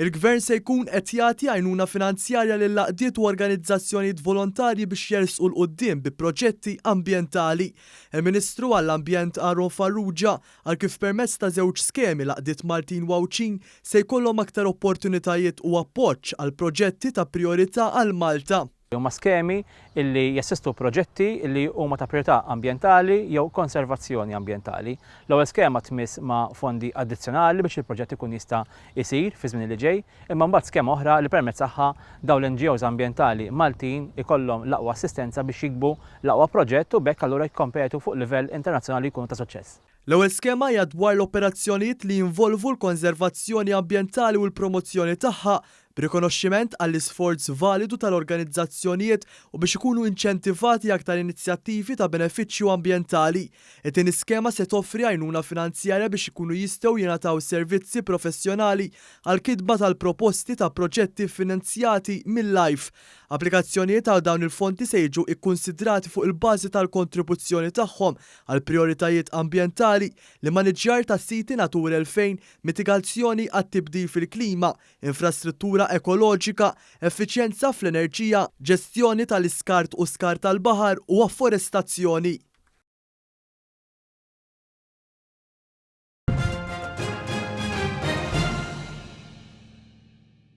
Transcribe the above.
Il-Gvern se jkun qed jagħti għajnuna finanzjarja lil għaqdiet u organizzazzjonijiet volontarji biex jersqu 'l quddiem bi proġetti ambjentali. Il-Ministru għall-Ambjent Aaron Farrugia qal kif permezz ta' żewġ skemi l-għaqdiet Maltin u Għawdxin se jkollhom aktar opportunitajiet u appoġġ għal proġetti ta' prijorità għal Malta. Huma skemi li jassistu proġetti li huma ta' prijorità ambjentali jew konservazzjoni ambjentali. L-ewwel skema tmiss ma' fondi addizzjonali biex il-proġett ikun jista' jsir fi żmien li ġej, imma mbagħad skema oħra li permezz tagħha dawn l-NGOs ambjentali Maltin ikollhom l-aqwa assistenza biex jiktbu l-aqwa proġett u b'hekk allura jikkompetu fuq livell internazzjonali jkunu ta' suċċess. L-ewwel skema hija dwar l-operazzjonijiet li jinvolvu l-konservazzjoni ambjentali u l-promozzjoni tagħha b'rikonoxximent għall-isforz validu tal-organizzazzjonijiet u biex ikunu inċentivati aktar inizjattivi ta' benefiċċju ambjentali. It-tieni skema se toffri għajnuna finanzjarja biex ikunu jistgħu jingħataw servizzi professjonali għall-kitba tal-proposti ta' proġetti ffinanzjati mil-LIFE. Applikazzjonijiet għal dawn il-fondi se jiġu kkunsidrati fuq il-bażi tal-kontribuzzjoni tagħhom għal prijoritajiet ambjentali, l-immaniġġjar ta' siti Natura 2000, mitigazzjoni għat-tibdil fil-klima, infrastruttura ekoloġika, effiċjenza fl-enerġija, ġestjoni tal-iskart u skart tal-baħar u afforestazzjoni.